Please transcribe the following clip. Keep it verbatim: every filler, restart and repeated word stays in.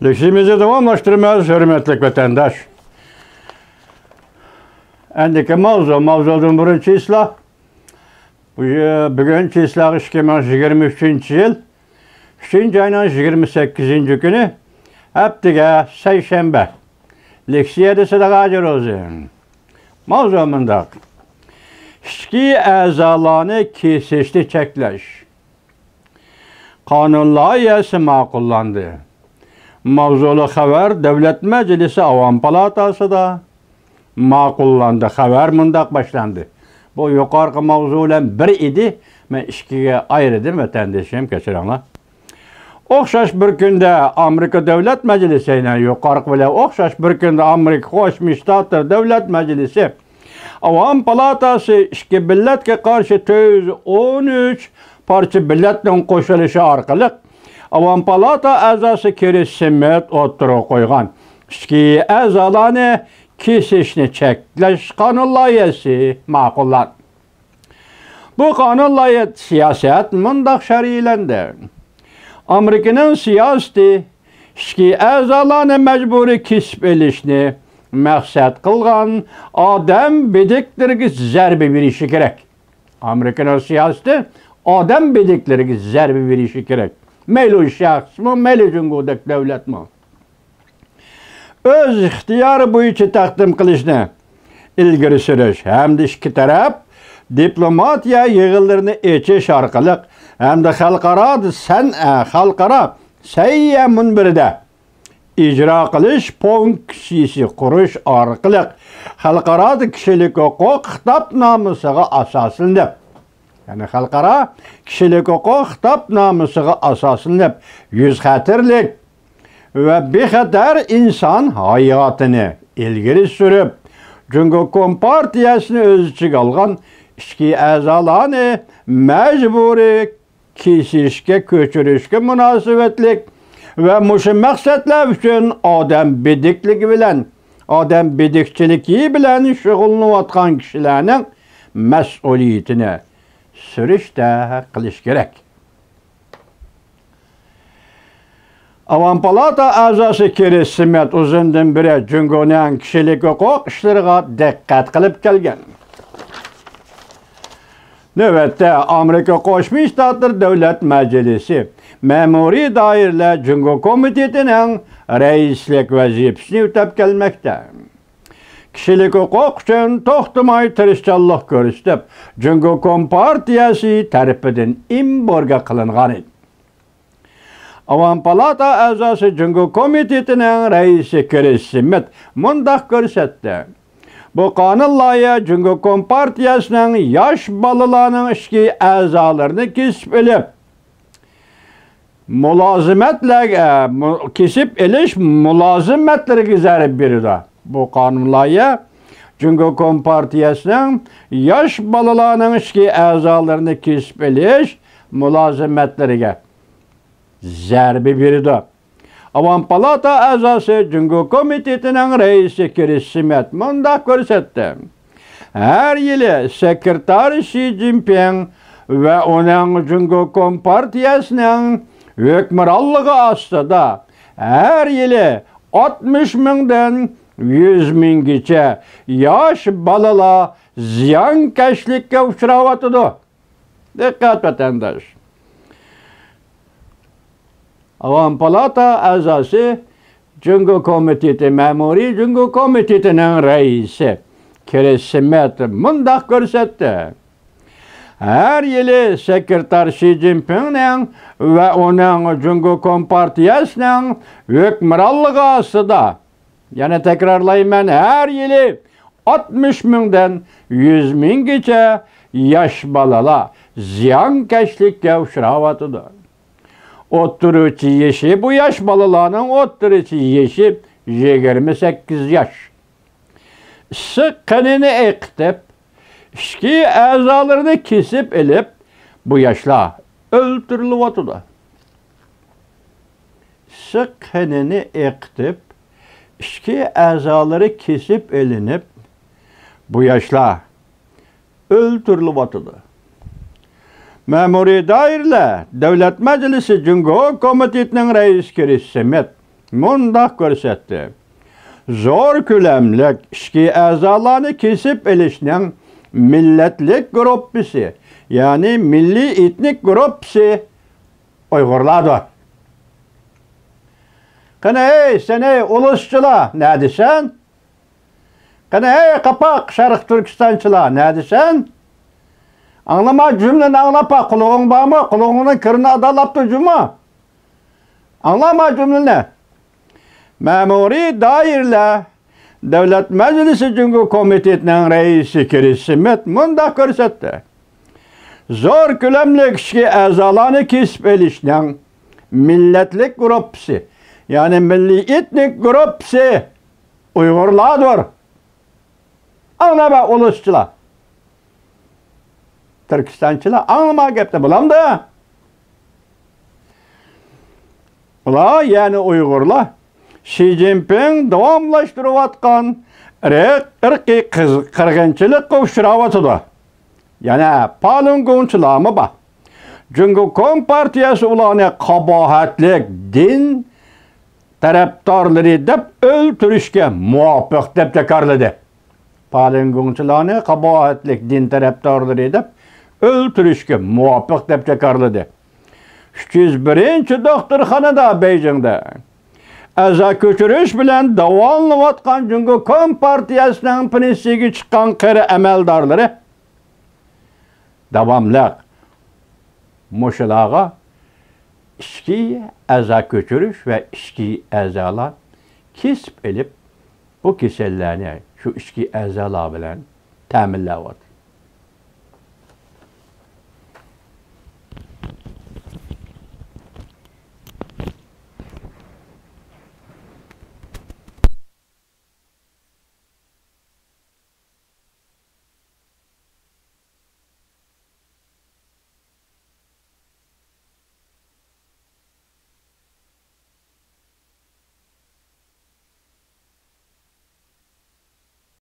لېكسىيىمىزنى داۋاملاشتۇرىمىز، ھۆرمەتلىك ۋەتەنداش. ئەندىكى ماۋزۇ، ماۋزۇدىن بۇرۇن چىسلا. بۇ، بۈگۈن چىسلاغا ئىككى مىڭ يىگىرمە ئۈچىنچى يىل، ئۈچىنچى ئاينىڭ يىگىرمە سەككىزىنچى كۈنى، ھەپتىگە سەيشەنبە. لېكسىيەدە سىدىغا ھاجىر روزى. ماۋزۇ مۇنداق. ئىچكى ئەزالارنى كېسىشنى چەكلەش قانۇن لايىھەسى ماقۇللاندى. ماۋزۇلۇق خەۋەر دۆلەت مەجلىسى ئاۋام پالاتاسىدا ماقۇللاندى. خەۋەر مۇنداق باشلاندى. بۇ يۇقارقى ماۋزۇ بىلەن بىر ئىدى. مەن ئىككىگە ئايرىدىم، ۋەتەندىشىم، كەچۈرۈڭلار. ئوخشاش بىر كۈندە ئامېرىكا دۆلەت مەجلىسى، يەنە يۇقارقى بىلەن ئوخشاش بىر كۈندە ئامېرىكا قوشما شتاتلىرى دۆلەت مەجلىسى ئاۋام پالاتاسى ئىككى بېلەتكە قارشى تۆت يۈز ئون ئۈچ پارچە بېلەتنىڭ قوشۇلۇشى ئارقىلىق ئاۋام پالاتا ئەزاسى كىرىس سمىت ئوتتۇرىغا قويغان ئىچكى ئەزالارنى كېسىشنى چەكلەش قانۇن لايىھەسى ماقۇللاندى. بۇ قانۇن لايىھە سىياسەت مۇنداق شەرھلەندى. ئامېرىكىنىڭ سىياسىتى ئىچكى ئەزالارنى مەجبۇرىي كېسىپ ئېلىشنى مەقسەت قىلغان ئادەم بېدىكلىرىگە زەربە بېرىشى كېرەك. ئامېرىكىنىڭ سىياسىتى ئادەم بېدىكلىرىگە زەربە بېرىشى كېرەك. مەيلى ئۇ شەخسمۇ، مەيلى جۇڭگودەك دۆلەتمۇ. ئۆز ئىختىيارى بويىچە تەقدىم قىلىشنى ئىلگىرى سۈرۈش ھەمدە ئىككى تەرەپ دىپلوماتىيە يىغىنلىرىنى ئېچىش ئارقىلىق ھەمدە خەلقئارا سەن-، خەلقئارا سەھىيە مۇنبىرىدە ئىجرا قىلىش فۇنكسىيىسى قۇرۇش ئارقىلىق خەلقئارا كىشىلىك ھوقۇق خىتابنامىسىغا ئاساسلىنىپ، يەنى خەلقئارا كىشىلىك ھوقۇق خىتابنامىسىغا ئاساسلىنىپ، يۈز خەتەرلىك ۋە بىخەتەر ئىنسان ھاياتىنى ئىلگىرى سۈرۈپ، جۇڭگو كومپارتىيەسىنى ئۆز ئىچىگە ئالغان ئىچكى ئەزالارنى مەجبۇرىي كېسىشكە كۆچۈرۈشكە مۇناسىۋەتلىك ۋە مۇشۇ مەقسەتلەر ئۈچۈن ئادەم بېدىكلىكى بىلەن، ئادەم بېدىكچىلىكى بىلەن شۇغۇللىنىۋاتقان كىشىلەرنىڭ مەسئۇلىيىتىنى سۈرۈشتە قىلىش كېرەك. ئاۋام پالاتا ئەزاسى كىرىس سمىت ئۇزۇندىن بېرى جۇڭگونىڭ كىشىلىك ھوقۇق ئىشلىرىغا دىققەت قىلىپ كەلگەن. نۆۋەتتە، ئامېرىكا قوشما شتاتلىرى دۆلەت مەجلىسى مەمۇرىي دائىرىلەر جۇڭگو كومىتېتىنىڭ رەئىسلىك ۋەزىپىسىنى ئۆتەپ كەلمەكتە. كىشىلىك ھوقۇق ئۈچۈن توختىماي تىرىشچانلىق كۆرسىتىپ، جۇڭگو كومپارتىيەسى تەرىپىدىن ئېمبارگو قىلىنغان ئىدى. ئاۋام پالاتا ئەزاسى جۇڭگو كومىتېتىنىڭ رەئىسى كىرىس سمىت مۇنداق كۆرسەتتى. بۇ قانۇن لايىھە جۇڭگو كومپارتىيەسىنىڭ ياش بالىلارنىڭ ئىچكى ئەزالىرىنى كېسىپ ئېلىپ، مۇلازىمەتلەرگە، مۇ-، كېسىپ ئېلىش مۇلازىمەتلىرىگە زەربە بېرىدۇ. بۇ قانۇن لايىھە جۇڭگو كومپارتىيەسىنىڭ ياش بالىلارنىڭ ئىچكى ئەزالىرىنى كېسىپ ئېلىش مۇلازىمەتلىرىگە زەربە بېرىدۇ. ئاۋام پالاتا ئەزاسى جۇڭگو كومىتېتىنىڭ رەئىسى كىرىس سمىت مۇنداق كۆرسەتتى. ھەر يىلى سېكرېتار شى جىنپىڭ ۋە ئۇنىڭ جۇڭگو كومپارتىيەسىنىڭ ھۆكۈمرانلىقى ئاستىدا ھەر يىلى ئاتمىش مىڭدىن يۈز مىڭگىچە ياش بالىلار زىيانكەشلىككە ئۇچراۋاتىدۇ. دىققەت، ۋەتەنداش! ئاۋام پالاتا ئەزاسى، جۇڭگو كومىتېتى، مەمۇرىي جۇڭگو كومىتېتىنىڭ رەئىسى كىرىس سمىت مۇنداق كۆرسەتتى. ھەر يىلى سېكرېتار شى جىنپىڭنىڭ ۋە ئۇنىڭ جۇڭگو كومپارتىيەسىنىڭ ھۆكۈمرانلىقى ئاستىدا، يەنە تەكرارلايمەن، ھەر يىلى ئاتمىش مىڭدىن يۈز مىڭگىچە ياش بالىلار زىيانكەشلىككە ئۇچراۋاتىدۇ. ئوتتۇرىچە يېشى، بۇ ياش بالىلارنىڭ ئوتتۇرىچە يېشى يىگىرمە سەككىز ياش. ئىسسىق قېنىنى ئېقىتىپ، ئىچكى ئەزالىرىنى كېسىپ ئېلىپ، بۇ ياشلار ئۆلتۈرۈلۈۋاتىدۇ. ئىسسىق قېنىنى ئېقىتىپ، ئىچكى ئەزالىرى كېسىپ ئېلىنىپ، بۇ ياشلار ئۆلتۈرۈلۈۋاتىدۇ. مەمۇرىي دائىرىلەر دۆلەت مەجلىسى جۇڭگو كومىتېتىنىڭ رەئىسى كىرىس سمىت مۇنداق كۆرسەتتى: زور كۆلەملىك ئىچكى ئەزالارنى كېسىپ ئېلىشنىڭ مىللەتلىك گۇرۇپپىسى، يەنى مىللىي ئېتنىك گۇرۇپپىسى ئۇيغۇرلاردۇر. قېنى، ھەي، سەن، ھەي، ئۇلۇسچىلار، نەدىسەن؟ قېنى، ھەي، قاپاق شەرقىي تۈركىستانچىلار، نەدىسەن؟ ئاڭلىما، جۈملىنى ئاڭلاپا، قۇلىقىڭ بارمۇ؟ قۇلىقىڭنىڭ كىرىنى ئادالاپتۇ جۇمۇ. ئاڭلاما جۈملىنى. مەمۇرىي دائىرىلەر دۆلەت مەجلىسى جۇڭگو كومىتېتىنىڭ رەئىسى كرىس سمىت مۇنداق كۆرسەتتى: زور كۆلەملىك ئىچكى ئەزالارنى كېسىپ ئېلىشنىڭ مىللەتلىك گۇرۇپپىسى، يەنى مىللىي ئېتنىك گۇرۇپپىسى ئۇيغۇرلاردۇر. ئاڭلاما ئۇلۇسچىلار، تۈركىستانچىلار، ئاڭلىما گەپنى، بولامدۇ؟ ئۇلار، يەنى ئۇيغۇرلار، شى جىنپىڭ داۋاملاشتۇرۇۋاتقان ئىرق، ئىرقىي قىز-، قىرغىنچىلىققا ئۇچراۋاتىدۇ. يەنە پالۇنگوڭچىلارمۇ بار. جۇڭگو كومپارتىيەسى ئۇلارنى قاباھەتلىك دىن تەرەپدارلىرى دەپ ئۆلتۈرۈشكە مۇۋاپىق دەپ جاكارلىدى. پالىنگوڭچىلارنى قاباھەتلىك دىن تەرەپدارلىرى دەپ ئۆلتۈرۈشكە مۇۋاپىق دەپ جاكارلىدى. ئۈچ يۈز بىرىنچى دوختۇرخانىدا، بېيجىڭدا ئەزا كۆچۈرۈش بىلەن داۋالىنىۋاتقان جۇڭگو كومپارتىيەسىنىڭ پېنسىيىگە چىققان قېرى ئەمەلدارلىرى داۋاملىق مۇشۇلارغا ئىچكى ئەزا كۆچۈرۈش ۋە ئىچكى ئەزالار كېسىپ ئېلىپ، بۇ كېسەللەرنى شۇ ئىچكى ئەزالار بىلەن تەمىنلەۋاتىدۇ.